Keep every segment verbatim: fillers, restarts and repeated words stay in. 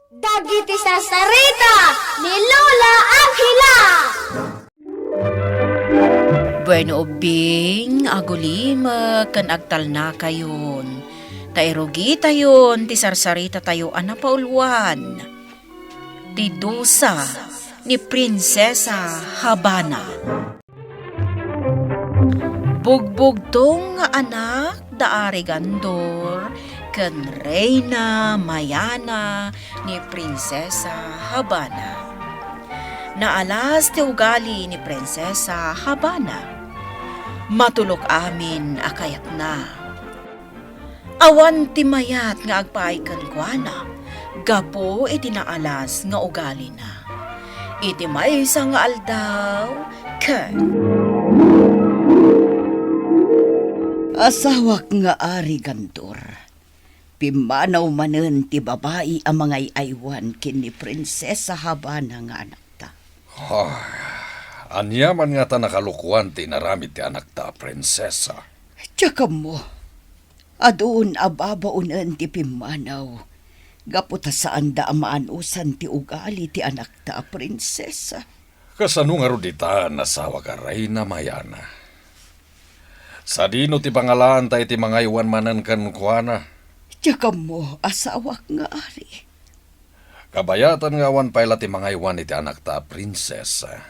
Dagiti sarsarita ni Lola Angela. Bueno, ubing, agulimek ken agtalnakayon, ta irugitayon ti sarsarita tayo a napauluan, ti dusa ni Prinsesa Habana. Bugbugtong nga anak da Ari Gandor ken Reina Mayana ni Prinsesa Habana. Naalas ti ugali ni Prinsesa Habana. Matulok amin a kayatna. Awan ti mayat nga agpaay kenkuana gapu iti naalas nga ugalina. Iti maysa nga aldaw, ket Asawak nga Ari Gandor, pimmanaw manen ti babai a mangay-aywan ken ni Prinsesa Habana nga anakta. Ah, ania man ngata nakalukoan ti inaramid ti anakta a prinsesa? Diak ammo. Adun a babaonen ti pimmanaw, gapu ta saanda a maanusan ti ugali ti anakta a prinsesa. Kasano ngarud ita, asawak a Reina Mayana? Sadino ti pangalaanta iti mangaywan manen kenkuana? Diak ammo, asawak nga Ari. Kabayatan nga awan pay la ti mangaywan iti anakta a prinsesa.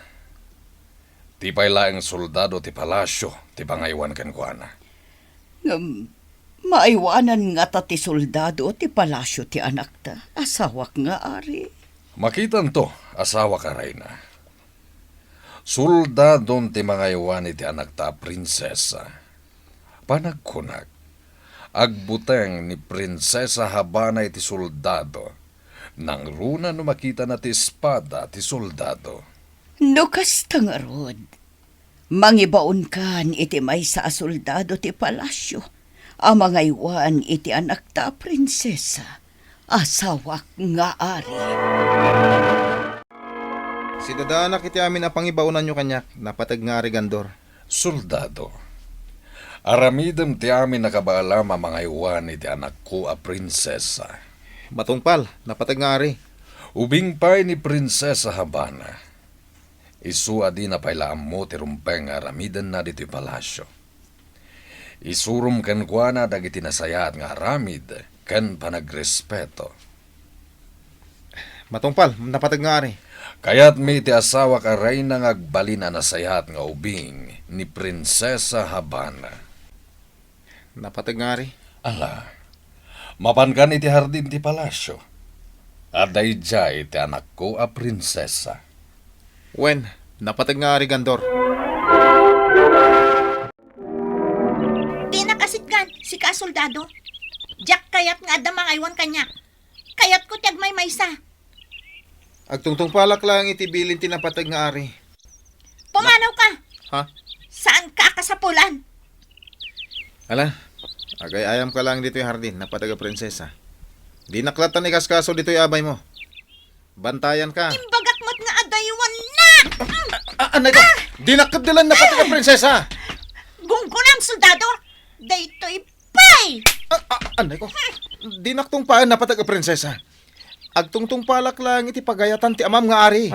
Ti pay laeng soldado ti palasio ti pangaywan kenkuana. Ngem, maaywanan ngata ti soldado ti palasio ti anakta, asawak nga Ari? Makitanto, asawak a Reina. Soldadon ti mangaywan iti anakta a prinsesa. Panagkunak, agbuteng ni Prinsesa Habana iti soldado. Nangruna no makitana ti espada ti soldado. No kasta ngarud, mangibaonkan iti maysa a soldado ti palasio a mangaywan iti anakta a prinsesa, asawak nga Ari. Sidadaanak iti amin a pangibaonanyo kaniak, napateg nga Ari Gandor. Soldado, aramidem ti amin a kabaelam a mangaywan iti anakko a prinsesa. Matungpal, napateg nga Ari. Ubing pay ni Prinsesa Habana. Isu a dina pay la ammo ti rumbeng nga aramidenna ditoy palasio. Isurom kenkuana dagiti nasayaat nga aramid ken panagrespeto. Matungpal, napateg nga Ari. Kayatmi iti asawak a Reina nga agbalin a nasayaat nga ubing ni Prinsesa Habana. Napateg nga Ari. Ala, mapankan iti hardin ti palasio. Adda idiay ti anakko a prinsesa. Wen, napateg nga Ari Gandor. Dinak asitgan, sika a soldado. Diak kayat nga adda mangaywan kaniak. Kayatko ti agmaymaysa. Agtungtungpalak laeng iti bilin ti napateg nga Ari. Pumanawka! Ha? Saanka a kasapulan. Ala, agay-ayamka laeng ditoy hardin, napateg a prinsesa. Dinak lattan ikaskaso ditoy abaymo. Bantayanka. Imbagak met nga adaywannak! A-, anay ko, dinak ket dilan napateg a prinsesa! Gunggonam, soldado! Daytoy pay! A-, a-, anay ko, dinak tungpaen napateg a prinsesa. Agtungtungpalak laeng iti pagayatan ti amam nga Ari.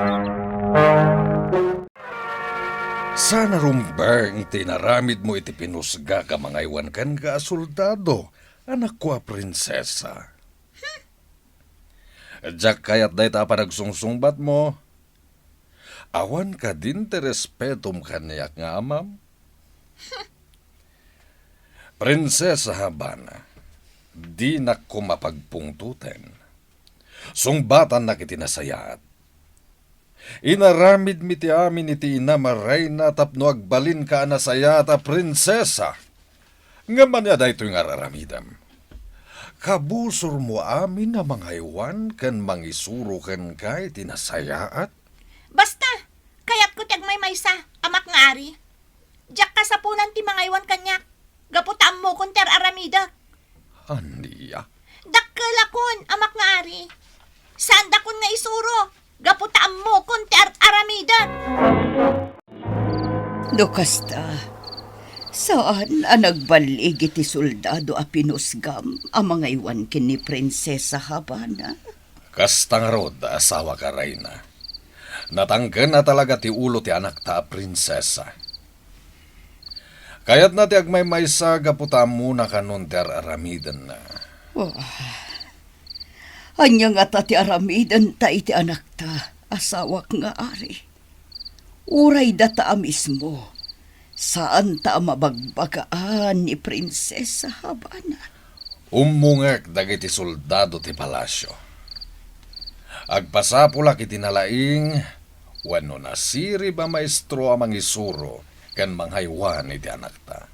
Saan a rumbeng ti inaramidmo iti pinusgak a mangaywan kenka a soldado, anakko a prinsesa. Diak kayat dayta a panagsungsungbatmo. Awan kadin ti respetom kaniak nga amam? Prinsesa Habana, dinak koma pagpungtoten. Sungbatannak iti nasayaat. Inaramidmi ti amin iti inam a reyna tapno agbalinka a nasayaat a prinsesa. Ngem ania daytoy nga ar-aramidem? Kabusormo amin a mangaywan ken mangisuro kenka iti nasayaat? Basta, kayatko ti agmaymaysa, amak nga ari. Diak kasapulan ti mangaywan kaniak, gapu ta ammokon ti ar-aramidek. Ania? Dakkelakon, amak nga ari. Saandakon nga isuro, gapu ta ammokon ti ar-aramidek. No kasta, saan a nagbaligi ti soldado a pinusgam a mangaywan ken ni Prinsesa Habana? Kasta ngarud, asawak a reyna. Natangken a talaga ti ulo ti anakta a prinsesa. Kayatna ti agmaymaysa gapu ta ammona kanon ti ar-aramidenna. Oh, ania ngata ti aramidenta iti anakta, asawak nga ari? Uray data a mismo, saanta a mabagbagaan ni Prinsesa Habana. Ummongek dagiti soldado ti palasio. Agpasapulak iti nalaing wenno nasirib a maestro a mangisuro ken mangaywan iti anakta.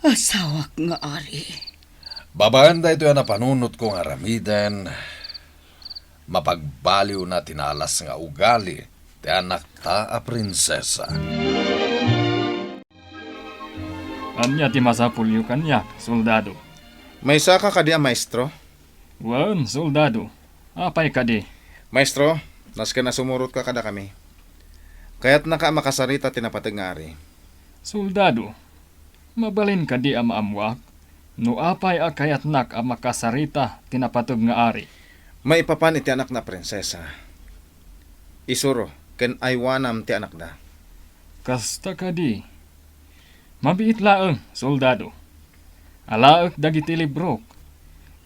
Asawak nga ari. Babaen daytoy a napanunotko nga aramiden, mapagbaliwna ti naalas nga ugali ti anakta a prinsesa. Ania ti masapulyo kaniak, soldado? Maysaka kadi a maestro? Wen, soldado. Apay kadi? Maestro, nasken a sumurotka kadakami. Kayatnaka a makasarita ti napateg nga ari. Soldado, mabalin kadi a maammoak no apay a kayatnak a makasarita ti napateg nga ari? Maipapan iti anakna a prinsesa. Isuro ken aywanam ti anakda. Kasta kadi. Mabiit laeng, soldado. Alaek dagiti librok,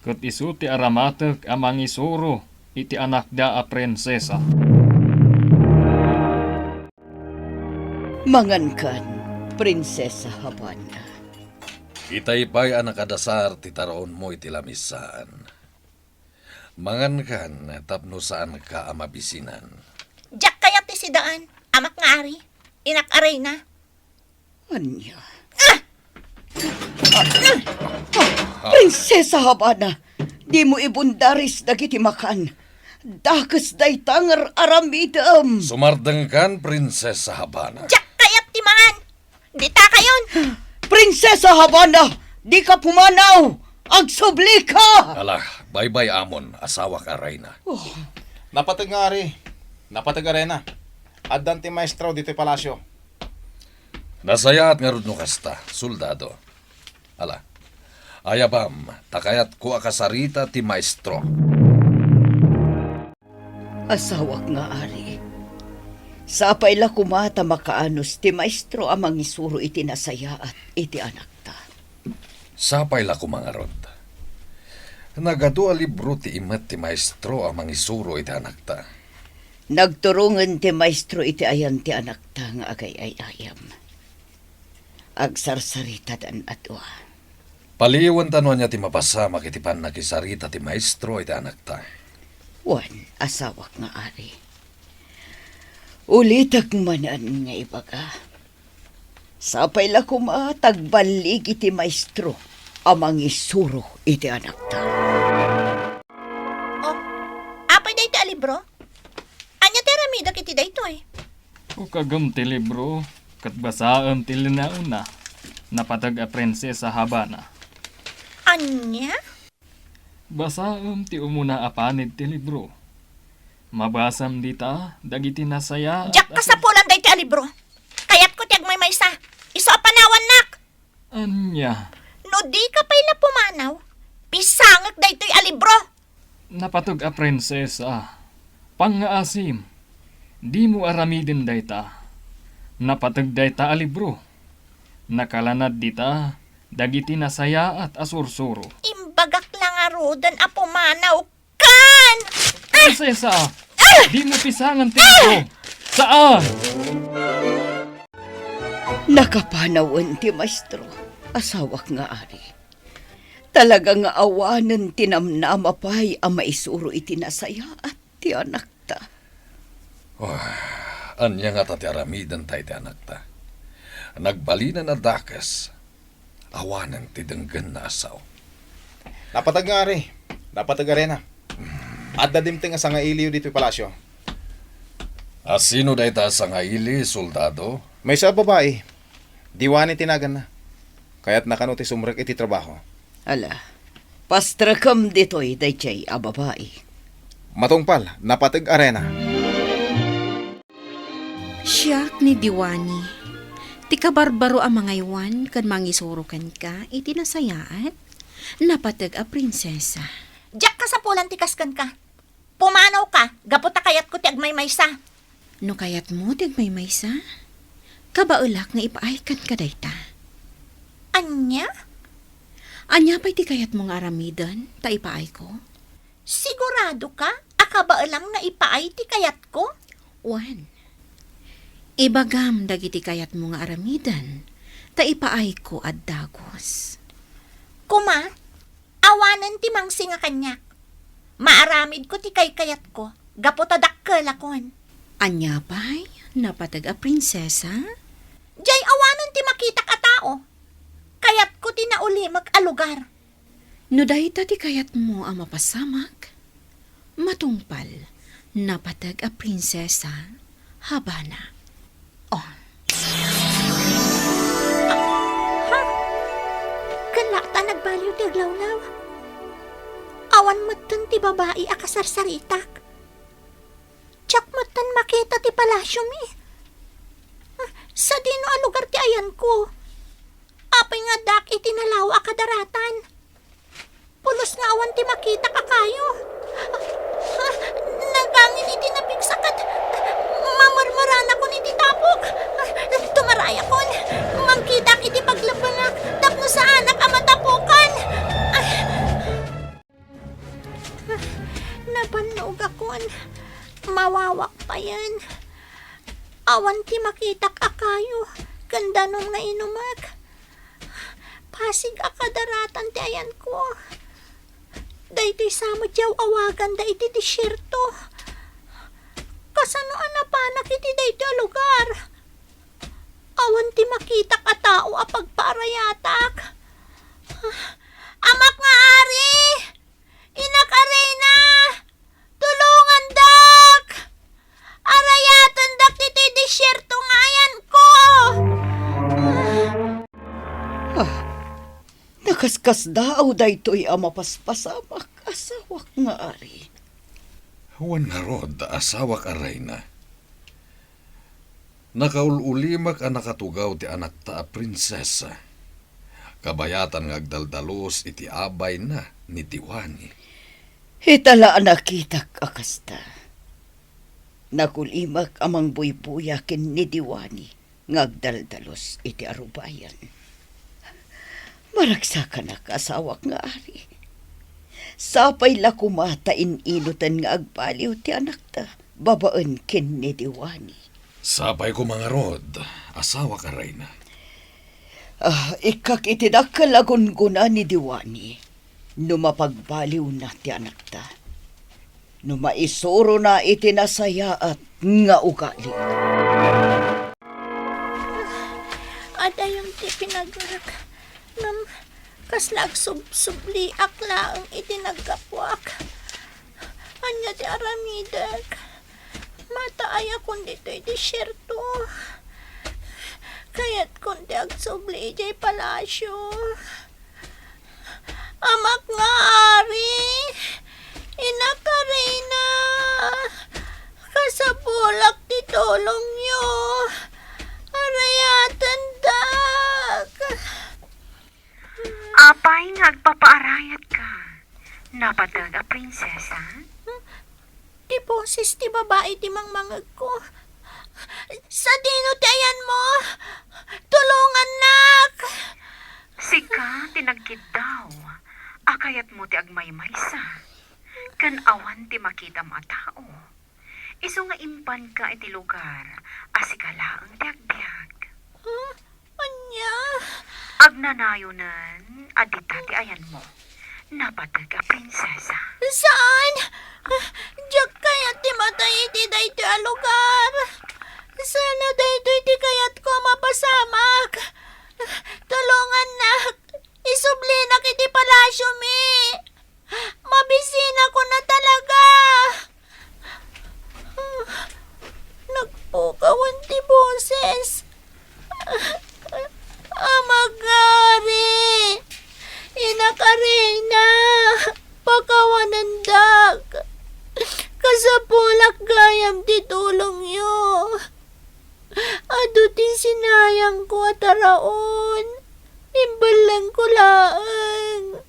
ket isu ti aramatek a mangisuro iti anakda a prinsesa. Mangankan, Prinsesa Habana. Itay pay a nakadasar ti taraonmo iti lamisaan. Mangankan tapno saanka a mabisinan. Diak kayat ti sidaan, amak nga ari, inak a reyna. Ania? Ah! Ah! Prinsesa Habana, dimo ibundaris dagiti makan. Dakes dayta nga ar-aramidem. Sumardengkan, Prinsesa Habana. Diak kayat ti mangan. Dita kayon. Prinsesa Habana, dika pumanaw. Agsublika! Ala, baybay-amon, asawak a reyna. Oh. Napateg nga ari, napateg a reyna. Addan ti maestro ditoy palasio. Nasayaat ngarud no kasta, soldado. Ala, ayabam, ta kayatko a kasarita ti maestro. Asawak nga ari, sapay la koma ta makaanus ti maestro a mangisuro iti nasayaat iti anakta. Sapay la koma ngarud. Nagadu a libro ti imet ti maestro a mangisuro iti anakta. Nagturongen ti maestro iti ayan ti anakta nga agay-ay-ayam. Agsarsaritadan a dua. Paliiwenta no ania ti mapasamak iti pannakisarita ti maestro iti anakta. Wen, asawak nga ari. Ulitek manen nga ibaga. Sapay la koma ta agballigi ti maestro a mangisuro iti anakta. Oh, apay daytoy a libro? Ania ti aramidek iti daytoy? Ukagem ti libro, ket basaem ti linaonna, napateg a Prinsesa Habana. Ania? Basaem ti umuna a panid ti libro. Mabasam dita dagiti nasayaat. Diak a kasapulan daytoy a libro. Kayatko ti agmaymaysa. Isu a panawannak. Ania? No dika pay la pumanaw, pisangek daytoy a libro. Napateg a Prinsesa, pangngaasim, dimo aramiden dayta. Napateg dayta a libro. Nakalanad dita dagiti nasayaat a sursuro. Imbagak la ngaruden a pumanaw kan! Prinsesa, dimo pisangen ti libro. Saan? Nakapanawen ti maestro, asawak nga ari. Talaga nga awanen ti namnama pay a maisuro iti nasayaat ti anakta. Oh, ania ngata ti aramidenta iti anakta? Nagbalinen a dakes. Awanen ti denggenna a sao. Napateg nga ari, napateg a reyna. Adda dimteng a sangailiyo ditoy palasio. A sino dayta a sangaili, soldado? Maysa a babai. Diwani ti naganna. Kayatna kano ti sumrek iti trabaho. Ala, pastrekem ditoy daydiay a babai. Matungpal, napateg a reyna. Siak ni Diwani, ti kabarbaro a mangaywan ken mangisuro kenka iti nasayaat, napateg a prinsesa. Diak kasapulan ti kas kenka. Pumanawka, gapu ta kayatko ti agmaymaysa. No kayatmo ti agmaymaysa, kabaelak nga ipaay kenka dayta. Ania? Ania pay ti kayatmo nga aramiden ta ipaayko? Siguradoka a kabaelam nga ipaay ti kayatko? Wen, ibagam dagiti kayatmo nga aramiden ta ipaayko a dagus. Koma, awanen ti mangsinga kaniak. Maaramidko ti kaykayatko gapu ta dakkelakon. Ania pay, napateg a prinsesa? Jay awanen ti makitak a tao. Kayatko ti naulimek a lugar. No dayta ti kayatmo a mapasamak, matungpal, napateg a prinsesa, Habana. Oh. Ha? Ken laeng ta nagbaliw ti aglawlaw. Awan metten ti babai a kasarsaritak. Diak metten makita ti palasiomi. Sadino a lugar ti ayanko? Apay nga addaak iti nalawa a kadaratan? Pulos nga awan ti makitak a kayo. Ah, nagangin iti napigsa ket mamarmaranakon iti tapok. Ah, tumarayakon. Mangkitak iti paglebbengak tapno saanak a matapokan. Ah. Nabannogakon. Mawawak payen. Awan ti makitak a kayo ken danum nga inumek. Pasig a kadaratan ti ayanko. Daytoy sa met ti aw-awaganda iti desierto. Kasano a napanak iti daytoy a lugar? Awan ti makitak a tao a pagpaarayatak. Amak nga ari! Inak a reyna! Tulongandak! Arayatendak ditoy desierto nga ayanko! Ah, nakaskasdaaw daytoy a mapaspasamak, asawak nga ari. Wen ngarud, asawak a reyna. Nakaul-ulimek a nakatugaw ti anakta a prinsesa. Kabayatan nga agdaldalus iti abayna ni Diwani. Ita la a nakitak a kasta. Nagulimek a mangbuybuya ken ni Diwani nga agdaldalus iti arubayan. Maragsakanak, asawak nga ari. Sapay la koma ta in-inoten nga agbaliw ti anakta babaen ken ni Diwani. Sapay koma ngarud, asawak a reyna. Ah, ikkak iti dakkel a gunggona ni Diwani no mapagbaliwna ti anakta. No maisurona iti nasayaat nga ugali. Adayam ti pinagrak. Ngem kasla agsubsubliak laeng iti naggapuak. Ania ti aramidek? Mataayakon ditoy desierto. Kayatkon ti agsubli idiay palasio. Amak nga ari, inak a reyna, kasapulak ti tulongyo. Arayatendak. Apay nga agpapaarayatka, napateg a prinsesa? Ti boses ti babai ti mangmangegko. Sadino ti ayanmo? Tulongannak! Sika ti nagkiddaw a kayatmo ti agmaymaysa, ken awan ti makitam a tao. Isu nga impanka iti lugar a sika laeng ti agbiag. Huh? Ania? Agnanayonen a dita ti ayanmo, napateg a prinsesa. Saan! Diak kayat ti matay iti daytoy a lugar. Saan a daytoy ti kayatko a mapasamak. Tulongannak. Isublinak iti palasiomi. Mabisinakon a talaga. Nagpukawan ti boses. Amak nga ari, inak a reyna, pakawanendak. Kasapulak gayam ti tulongyo. Adu ti sinayangko a taraon. Imbellengko laeng.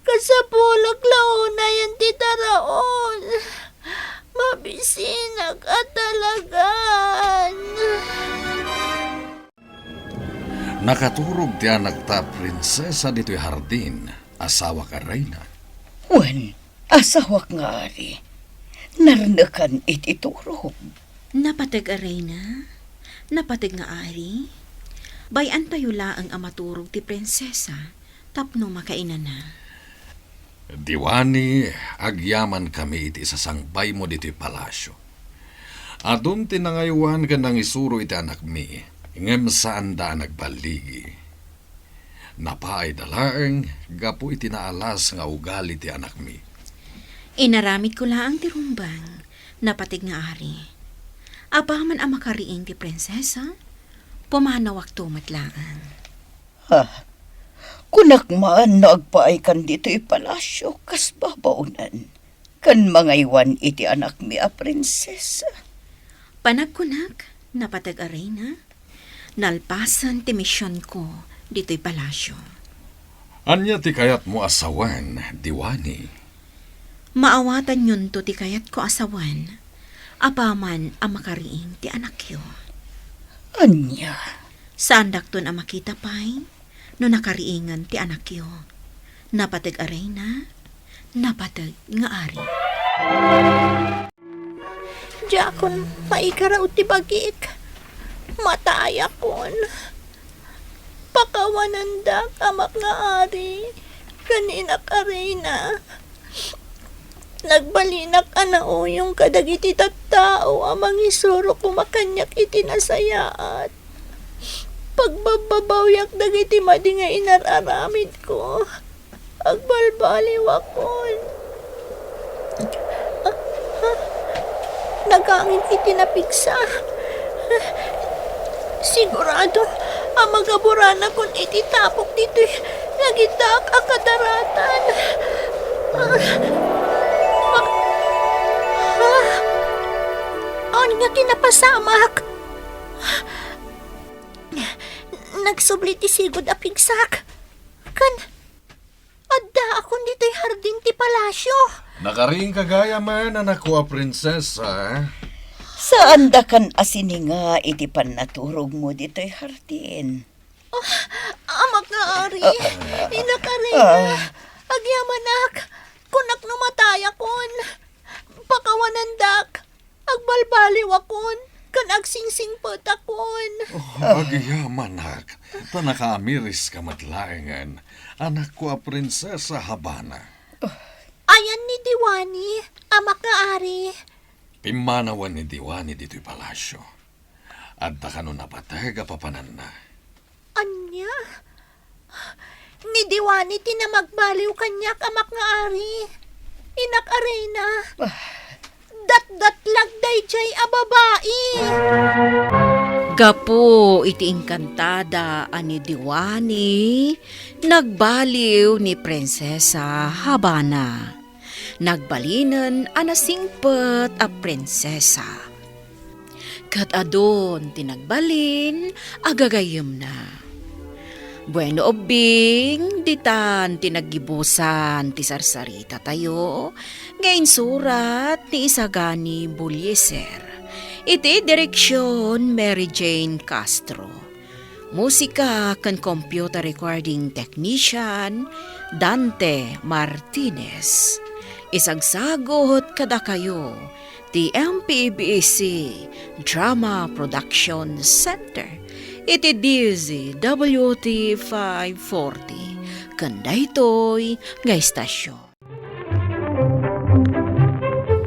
Kasapulak la unayen ti taraon. Mabisinak a talagan. Nakaturog ti anakta a prinsesa ditoy hardin, asawak a reyna. Wen, asawak nga ari, narnekan iti turog. Napateg a reyna, napateg nga ari, bay-antayo laeng a maturog ti prinsesa tapno makainana. Diwani, agyamankami iti sasangbaymo ditoy palasio. Adun ti nangaywan ken nangisuro iti anakmi, ngem saanda a nagballigi. Napaayda laeng gapu iti naalas nga ugali ti anakmi. Inaramidko laeng ti rumbeng, napateg nga ari. Apaman a makariing ti prinsesa, pumanawakto met laeng. Ha? Kunak man no agpaaykan ditoy palasio kas babaonen, ken mangaywan iti anakmi a prinsesa. Panagkunak, napateg a reyna, nalpasen ti misionko ditoy palasio. Ania ti kayatmo a sawen, Diwani? Maawatanyonto ti kayatko a sawen, apaman a makariing ti anakyo. Ania? Saandakton a makita pay no nakariingen ti anakyo. Napateg a reyna, napateg nga ari. Diakon maikaraw ti bagik. Matayakon. Pakawanendak, amak nga ari, ken inak a reyna. Nagbalinak a nauyong kadagiti tattao a mangisuro koma kaniak iti nasayaat. Pagbabbabawiak dagiti madi nga inar-aramidko. Agbalbaliwakon. Ah, ah, nagangin iti napigsa. Sigurado a magaburanakon iti tapok ditoy nagiddaak a kadaratan. Ah, ah, ah, ania ti napasamak? Nagsubli ti sigud a pigsak. Kan Addaakon ditoy hardin ti palasio. Nakariingka gayamen, anakko a prinsesa. Saandakan a sininga iti pannaturogmo ditoy hardin. Ah, amak nga ari, ah, ah, inak a reyna, ah, agyamanak, kunak no matayakon. Pakawanendak. Agbalbaliwakon, ken agsingsingpetakon. Oh, agyamanak, ta nakaamiriska met laengen, anakko a prinsesa Habana. Ayan ni Diwani, amak nga ari. Pimmanawen ni Diwani ditoy palasio. Adda kano napateg a papananna. Ania? Ni Diwani ti namagbaliw kaniak, amak nga ari. Inak a reyna. Ah. Datdatlag daydiay a babai. Gapu iti inkantada a ni Diwani, nagbaliw ni Prinsesa Habana. Nagbalinen a nasingpet a prinsesa. Ket adun ti nagbalin a gagayyemna. Bueno, ubbing, ditan ti naggibusan ti sarsaritatayo nga insurat ni Isagani Bullieser. Iti direksion, Mary Jane Castro. Musika ken computer recording technician, Dante Martinez. Isagsagut kadakayo ti M P B C Drama Production Center iti D Z W T five forty ken daytoy nga istasyon.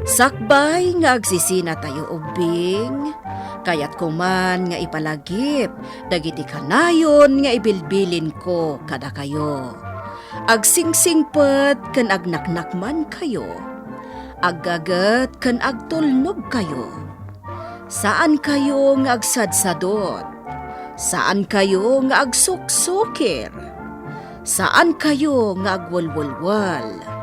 Sakbay nga agsisinatayo ubbing, kayatko man nga ipalagip dagiti kanayon nga ibilbilinko kadakayo. Agsingsingpet ken agnaknakmankayo. Aggaget ken agtulnogkayo. Saankayo nga agsadsadot. Saankayo nga agsuksukir. Saankayo nga agwelwelwel.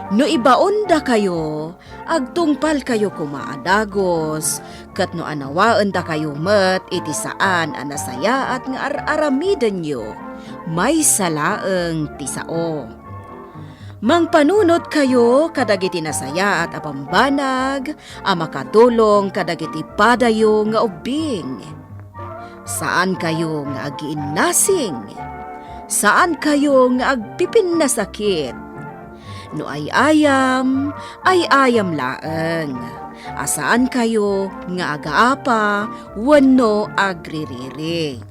No ibaondakayo, agtungpalkayo koma a dagus, ket no anawaendakayo met iti saan a nasayaat nga ar-aramidenyo, maysa laeng ti sao. Mangpanunotkayo kadagiti nasayaat a bambanag a makatulong kadagiti padayo nga ubbing. Saankayo nga agiinnasing. Saankayo nga agpipinnasakit. No ay-ayam, ay-ayam laeng. A saankayo nga agaapa wenno agririri.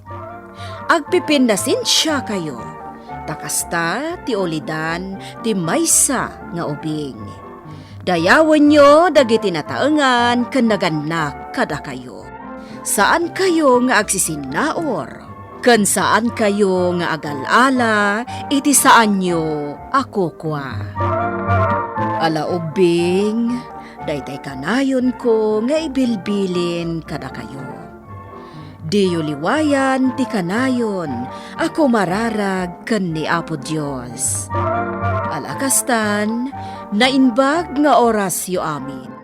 Agpipinnasensiakayo, ta kasta ti ulidan ti maysa nga ubing. Dayawenyo dagiti nataengan ken nagannak kadakayo. Saankayo nga agsisinnaur, ken saankayo nga agal-ala iti saanyo a kukua. Ala ubbing, daytay kanayonko nga ibilbilin kadakayo. Diyo liwayan ti kanayon a kumararag ken ni Apo Dios. Ala kastan, naimbag nga orasyo amin.